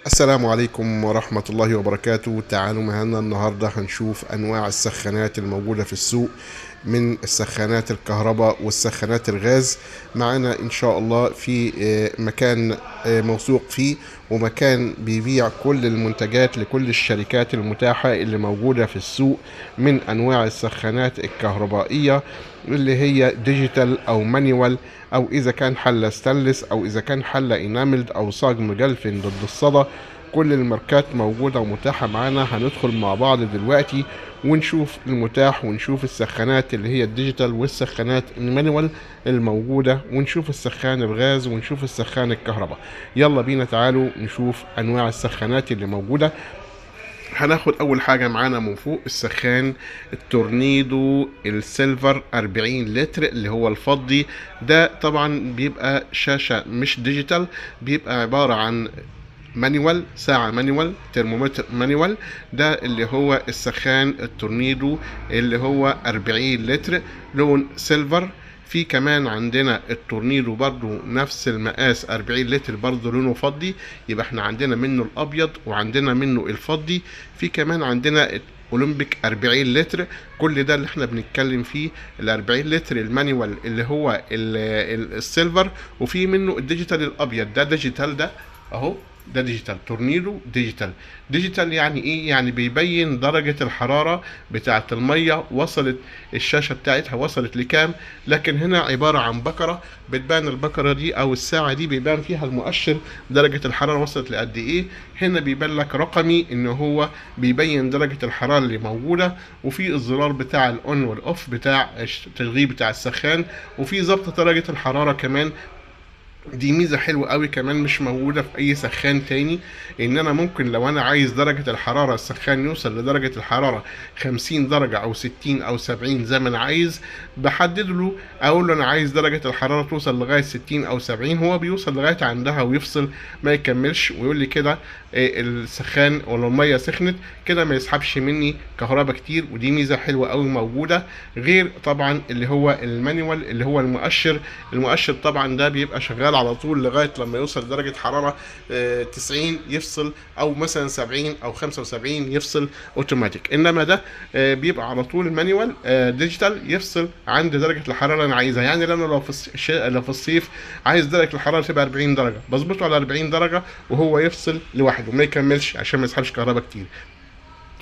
السلام عليكم ورحمة الله وبركاته. تعالوا معانا النهاردة هنشوف أنواع السخانات الموجودة في السوق، من السخانات الكهرباء والسخانات الغاز. معانا إن شاء الله في مكان موثوق فيه، ومكان بيبيع كل المنتجات لكل الشركات المتاحة اللي موجودة في السوق من أنواع السخانات الكهربائية اللي هي digital أو manual، أو إذا كان حلة ستانلس، أو إذا كان حلة enameled أو صاج مجلفن ضد الصدى. كل الماركات موجودة ومتاحة معانا. هندخل مع بعض دلوقتي ونشوف المتاح، ونشوف السخانات اللي هي ال digital والسخانات ال manual الموجودة، ونشوف السخان الغاز، ونشوف السخان الكهرباء. يلا بينا، تعالوا نشوف أنواع السخانات اللي موجودة. هناخد أول حاجة معانا من فوق السخان التورنيدو ال silver 40 لتر اللي هو الفضي. ده طبعا بيبقى شاشة مش digital، بيبقى عبارة عن manual، ساعة manual، ترمومتر manual. ده اللي هو السخان التورنيدو اللي هو 40 لتر لون silver. في كمان عندنا التورنيدو برضو نفس المقاس 40 لتر برضو لونه فضي، يبقى احنا عندنا منه الابيض وعندنا منه الفضي. في كمان عندنا اولمبيك 40 لتر. كل ده اللي احنا بنتكلم فيه ال 40 لتر ال manual اللي هو ال silver، وفي منه ال digital الابيض. ده digital، ده اهو، ده digital، تورنيدو digital. digital يعني ايه؟ يعني بيبين درجة الحرارة بتاعة المية، وصلت الشاشة بتاعتها وصلت لكام. لكن هنا عبارة عن بكرة، بتبان البكرة دي او الساعة دي بيبان فيها المؤشر درجة الحرارة وصلت لقد ايه. هنا بيبان لك رقمي ان هو بيبين درجة الحرارة اللي موجودة، وفي الزرار بتاع ال on وال off بتاع التشغيل بتاع السخان، وفي ظبط درجة الحرارة كمان. دي ميزة حلوة قوي كمان مش موجودة في اي سخان تاني، ان انا ممكن لو انا عايز درجة الحرارة السخان يوصل لدرجة الحرارة 50 درجة او 60 او 70 زي ما انا عايز، بحدد له اقول له انا عايز درجة الحرارة توصل لغاية 60 او 70، هو بيوصل لغاية عندها ويفصل ما يكملش، ويقول لي كده السخان ولا المية سخنت كده، ما يسحبش مني كهرباء كتير. ودي ميزة حلوة قوي موجودة، غير طبعا اللي هو ال manual اللي هو المؤشر. المؤشر طبعا ده بيبقى شغال على طول لغاية لما يوصل لدرجة حرارة 90 يفصل، او مثلا 70 او 75 يفصل اوتوماتيك. انما ده بيبقى على طول manual digital يفصل عند درجه الحرارة اللي انا عايزها. يعني انا لو في الصيف عايز درجه الحرارة تبقى 40 درجه، بظبطه على 40 درجه وهو يفصل لوحده ما يكملش عشان ما يسحبش كهرباء كتير.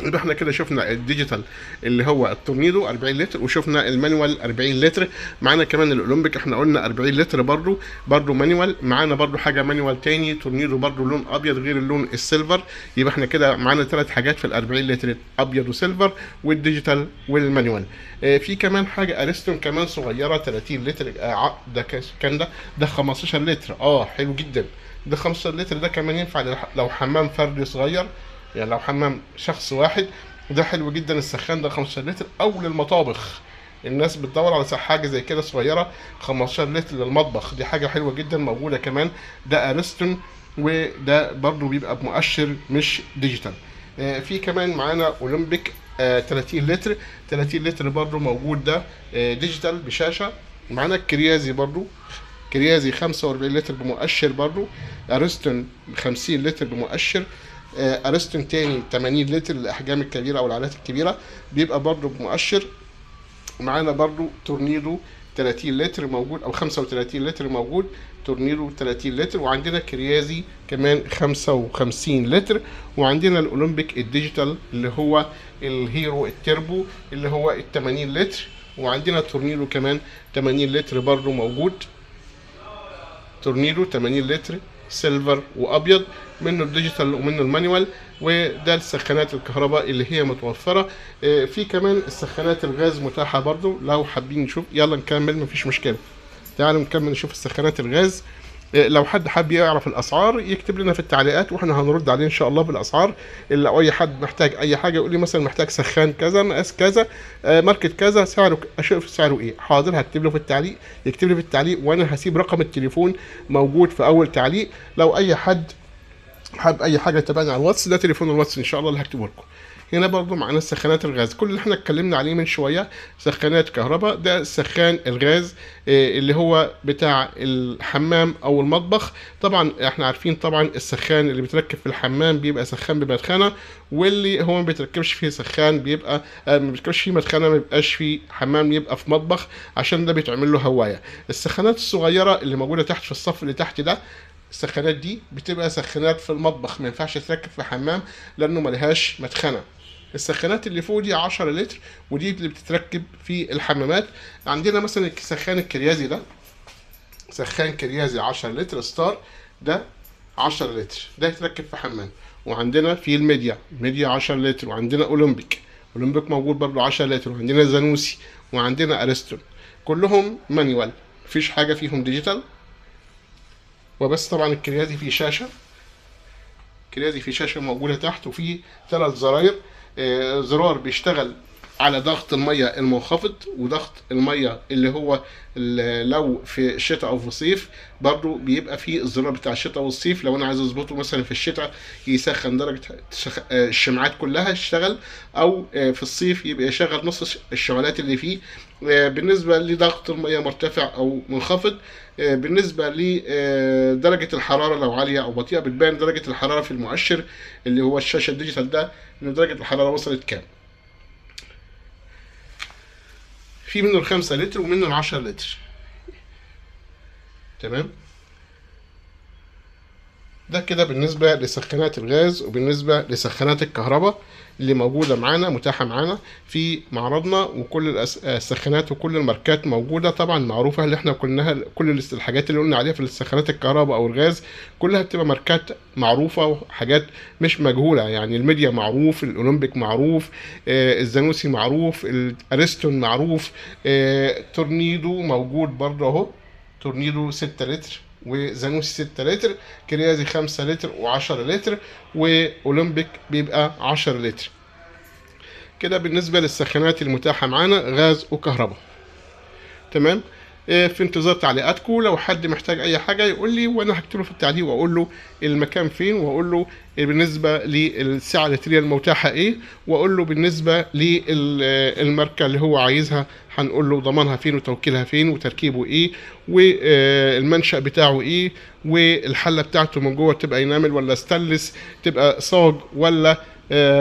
يبقى احنا كده شفنا ال digital اللي هو التورنيدو 40 لتر، وشفنا ال manual 40 لتر. معانا كمان الاولمبيك احنا قلنا 40 لتر برضو manual. معانا برضو حاجة manual تاني تورنيدو برضو لون ابيض غير اللون ال silver. يبقى احنا كده معانا ثلاث حاجات في ال 40 لتر، ابيض و silver وال digital وال manual. في كمان حاجة اريستون كمان صغيرة 30 لتر، ده كان ده 15 لتر، حلو جدا. ده 15 لتر ده كمان ينفع لو حمام فردي صغير، يعني لو حمام شخص واحد، ده حلو جدا السخان ده 15 لتر. او للمطابخ، الناس بتدور على حاجة زي كده صغيرة 15 لتر للمطبخ، دي حاجة حلوة جدا موجودة كمان. ده اريستون، وده برضو بيبقى بمؤشر مش digital. في كمان معانا اولمبيك 30 لتر، 30 لتر برضو موجود، ده digital بشاشة. معانا الكريازي برضو، كريازي 45 لتر بمؤشر برضو. اريستون 50 لتر بمؤشر. اريستون تاني 80 لتر للاحجام الكبيرة او العائلات الكبيرة بيبقى برضو بمؤشر. معانا برضو تورنيدو 30 لتر موجود، او 35 لتر موجود، تورنيدو 30 لتر. وعندنا كريازي كمان 55 لتر. وعندنا الاولمبيك ال digital اللي هو الهيرو التربو اللي هو ال 80 لتر. وعندنا تورنيدو كمان 80 لتر برضو موجود، تورنيدو 80 لتر silver وابيض، منه ال digital ومنه ال manual. وده السخانات الكهرباء اللي هي متوفرة. في كمان السخانات الغاز متاحة برضو لو حابين نشوف. يلا نكمل مفيش مشكلة، تعالوا نكمل نشوف السخانات الغاز. لو حد حاب يعرف الاسعار يكتب لنا في التعليقات واحنا هنرد عليه ان شاء الله بالاسعار. اللي لو اي حد محتاج اي حاجة يقول لي مثلا محتاج سخان كذا، مقاس كذا، ماركة كذا، سعره اشوف سعره ايه، حاضر هكتب له في التعليق، يكتب لي في التعليق، وانا هسيب رقم التليفون موجود في اول تعليق. لو اي حد حاب اي حاجة تابعنا على الواتس، ده تليفون الواتس ان شاء الله اللي هكتبه لكم. هنا برضو معانا سخانات الغاز، كل اللي احنا اتكلمنا عليه من شوية سخانات كهرباء. ده سخان الغاز اللي هو بتاع الحمام او المطبخ. طبعا احنا عارفين طبعا السخان اللي بيتركب في الحمام بيبقى سخان بمدخنه، واللي هو ما بيتركبش فيه سخان بيبقى ما بيتركبش فيه مدخنه، ما بيبقاش فيه حمام، يبقى في مطبخ، عشان ده بيتعمل له هواية. السخانات الصغيرة اللي موجودة تحت في الصف اللي تحت ده، السخانات دي بتبقى سخانات في المطبخ، ما ينفعش تركب في حمام لانه ملهاش مدخنه. السخانات اللي فوق دي 10 لتر، ودي اللي بتتركب في الحمامات. عندنا مثلا السخان الكريازي ده، سخان كريازي 10 لتر ستار، ده 10 لتر، ده يتركب في حمام. وعندنا في الميديا، ميديا 10 لتر، وعندنا اولمبيك، اولمبيك موجود برضو 10 لتر، وعندنا زانوسي، وعندنا اريستون، كلهم manual، مفيش حاجة فيهم digital. وبس طبعا الكريازي فيه شاشة، الكريازي فيه شاشة موجودة تحت، وفيه 3 زراير، زرار بيشتغل على ضغط المية المنخفض، وضغط المية اللي هو لو في الشتاء او في الصيف، برضو بيبقى فيه الزرار بتاع الشتاء والصيف. لو انا عايز اظبطه مثلا في الشتاء يسخن درجة الشمعات كلها يشتغل، او في الصيف يبقى يشغل نص الشعلات اللي فيه. بالنسبة لضغط المية مرتفع او منخفض، بالنسبة لدرجة الحرارة لو عالية او بطيئة، بتبان درجة الحرارة في المؤشر اللي هو الشاشة ال digital ده، ان درجة الحرارة وصلت كام. في منه 5 لتر ومنه 10 لتر. تمام، ده كده بالنسبة لسخانات الغاز وبالنسبة لسخانات الكهرباء اللي موجودة معانا، متاحة معانا في معرضنا، وكل السخانات وكل الماركات موجودة طبعا، معروفة اللي احنا قلناها، كل الحاجات اللي قلنا عليها في السخانات الكهرباء او الغاز كلها بتبقى ماركات معروفة وحاجات مش مجهولة. يعني الميديا معروف، الاولمبيك معروف، الزانوسي معروف، الاريستون معروف، تورنيدو موجود برضه اهو، تورنيدو 6 لتر، وزانوسي 6 لتر، كريازي 5 لتر و10 لتر، واولمبيك بيبقى 10 لتر. كده بالنسبة للسخانات المتاحة معانا غاز وكهرباء. تمام، في انتظار تعليقاتكم. لو حد محتاج اي حاجة يقول لي، وانا هكتبه في التعليق واقول له المكان فين، واقول له بالنسبة للسعة اللترية المتاحة ايه، واقول له بالنسبة للماركة اللي هو عايزها هنقول له ضمانها فين وتوكيلها فين وتركيبه ايه والمنشأ بتاعه ايه، والحلة بتاعته من جوه تبقى enamel ولا ستانلس، تبقى صاج ولا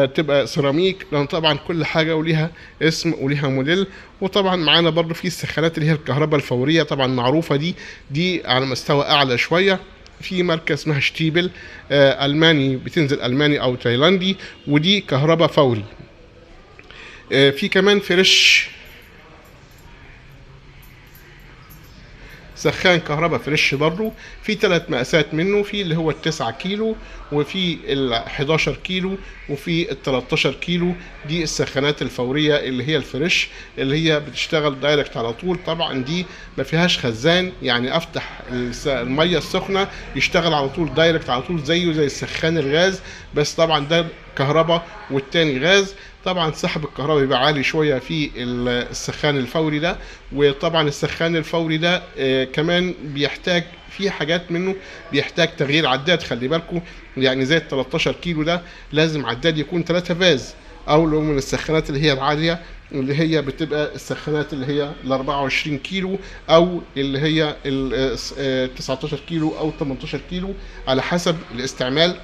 تبقى سيراميك، لان طبعا كل حاجة وليها اسم وليها موديل. وطبعا معانا برضو في السخانات اللي هي الكهرباء الفورية، طبعا معروفة دي على مستوى اعلى شوية. في ماركة اسمها شتيبل، الماني، بتنزل الماني او تايلاندي، ودي كهرباء فوري. في كمان فريش، سخان كهرباء فريش برضو، في 3 مقاسات منه، في اللي هو 9 كيلو، وفي 11 كيلو، وفي 13 كيلو. دي السخانات الفورية اللي هي الفريش، اللي هي بتشتغل direct على طول. طبعا دي ما فيهاش خزان، يعني افتح المية السخنة يشتغل على طول direct على طول، زيه زي السخان الغاز، بس طبعا ده كهرباء والتاني غاز. طبعا سحب الكهرباء بيبقى عالي شوية في السخان الفوري ده. وطبعا السخان الفوري ده كمان بيحتاج في حاجات منه، بيحتاج تغيير عداد، خلي بالكم، يعني زي ال 13 كيلو ده لازم عداد يكون 3 فاز، او لو من السخانات اللي هي العالية اللي هي بتبقى السخانات اللي هي ال 24 كيلو او اللي هي ال 19 كيلو او 18 كيلو، على حسب الاستعمال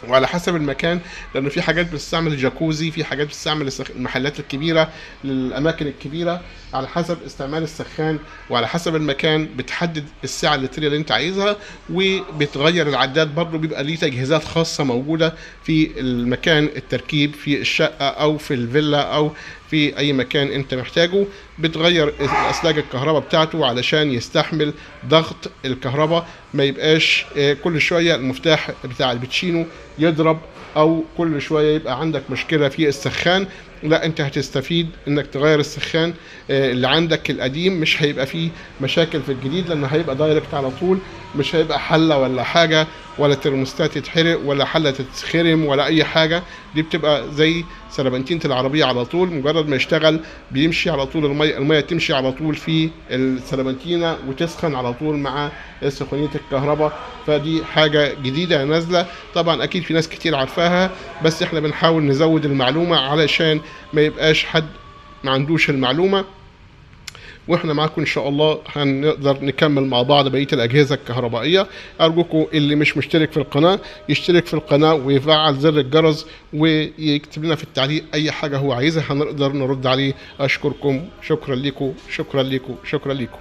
وعلى حسب المكان، لانه في حاجات بتستعمل الجاكوزي، في حاجات بتستعمل المحلات الكبيرة للاماكن الكبيرة، على حسب استعمال السخان وعلى حسب المكان بتحدد السعة اللتريه اللي انت عايزها، وبتغير العداد برضه، بيبقى ليه تجهيزات خاصة موجودة في المكان التركيب في الشقة او في الفيلا او في اي مكان انت محتاجه. بتغير اسلاك الكهرباء بتاعته علشان يستحمل ضغط الكهرباء، ما يبقاش كل شوية المفتاح بتاع البتشينو يضرب، او كل شوية يبقى عندك مشكلة في السخان. لا انت هتستفيد انك تغير السخان اللي عندك القديم، مش هيبقى فيه مشاكل في الجديد لانه هيبقى direct على طول، مش هيبقى حله ولا حاجة ولا ترموستات يتحرق ولا حله تتخرم ولا اي حاجة. دي بتبقى زي سربنتينه العربية على طول، مجرد ما يشتغل بيمشي على طول المية تمشي على طول في السربنتينه وتسخن على طول مع سخونيه الكهرباء. فدي حاجة جديدة نازله، طبعا اكيد في ناس كتير عارفاها، بس احنا بنحاول نزود المعلومة علشان ما يبقاش حد ما عندوش المعلومة. واحنا معاكم ان شاء الله هنقدر نكمل مع بعض بقية الاجهزة الكهربائية. ارجوكم اللي مش مشترك في القناة يشترك في القناة ويفعل زر الجرس ويكتب لنا في التعليق اي حاجة هو عايزها هنقدر نرد عليه. اشكركم، شكرا لكم، شكرا لكم، شكرا لكم.